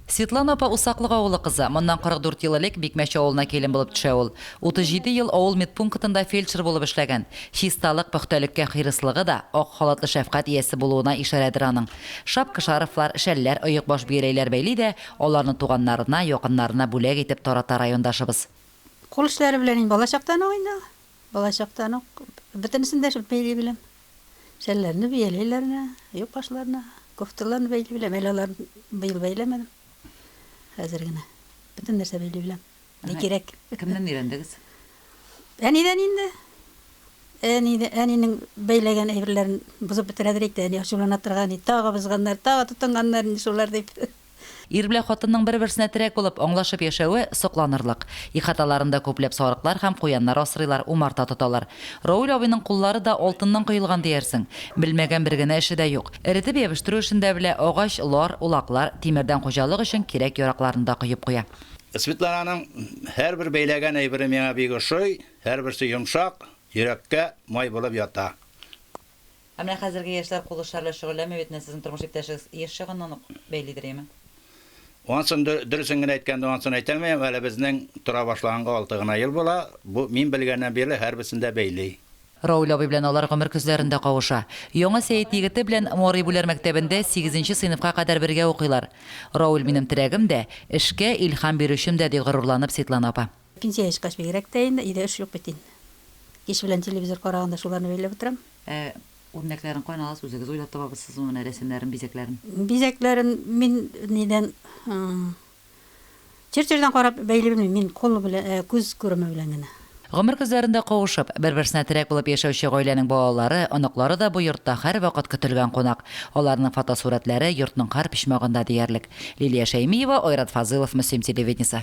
Светлана апа Усаклык авылы кызы. Моннан 44 ел элек Бикмәч авылына килен булып төшә ул. 37 ел авыл медпунктында фельдшер булып эшләгән. Чисталык, пөхтәлеккә хирыслыгы да ак халатлы шәфкать иясе булуына ишарәдер аның. Шапка-шарфлар, шәлләр, оекбаш-бияләйләр бәйли дә, аларны туганнарына, якыннарына бүләк итеп тарата райондашыбыз. Кул эшләре белән инде балачактан ук инде ул. Балачактан ук бөтенесен дә шул бәйли беләм. Шәлләрне, бияләйләрне, оекбашларны, кофталарны бәйли беләм. Әле аларын быел бәйләмәдем. Хәзер генә. Бөтен нәрсә бәйли беләм. Ни кирәк. Кемнән өйрәндегез? Әнидән инде. Әни, әнинең бәйләгән әйберләрен бозып бетерәдер әйтә. Әни ачулана торган, тагы бозганнар, тагы тотынганнар инде шулар дип. Ир белән хатынның бер-берсенә терәк булып, аңлашып яшәве сокланырлык. Ихаталарында күпләп сарыклар һәм куяннар асрыйлар, умарта тоталар. Рауил абыйның куллары да алтыннан коелган диярсең. Белмәгән бер генә эше дә юк. Эретеп ябештерү эшен дә белә, агач, лар, улаклар, тимердән хуҗалык өчен кирәк-яракларны да коеп куя. Светлананың һәрбер бәйләгән әйбере миңа бик ошый, һәрберсе йомшак, йөрәккә май булып ята. Ә менә хәзерге яшьләр кул эшләре белән шөгыльләнми бит, менә сезнең тормыш иптәшегез яшь чагыннан ук бәйлидер, яме? Ансын дөресен генә әйткәндә, ансын әйтә алмыйм, әле безнең тора башлаганга алты гына ел була, бу мин белгәннән бирле һәрберсен дә бәйли. Рауль абый белән алар гомер көзләрендә кавыша. Яңа Сәет егете белән Морый Бүләр мәктәбендә сигезенче сыйныфка кадәр бергә укыйлар. Рауль минем терәгем дә, эшкә илһам бирүчем дә, ди горурланып Светлана апа. Пенсиягә чыккач бигрәк тә инде, өйдә эш юк бит инде. Кич белән телевизор караганда шуларны бәйләп утырам. Ә үрнәкләрен каян аласыз? Үзегез уйлап табабызсызмы менә рәсемнәрен, бизәкләрен? Бизәкләрен мин нидән, чертеждан карап бәйли белмим, мин кул белән, күз күреме белән генә. Гомер көзләрендә кавышып, бер-берсенә терәк булып яшәүче гаиләнең балалары, оныклары да бу йортта һәрвакыт көтелгән кунак. Аларның фотосурәтләре йортның һәр почмагында диярлек. Лилия Шәймиева, Айрат Фазылов, Мөслим телевидениесе.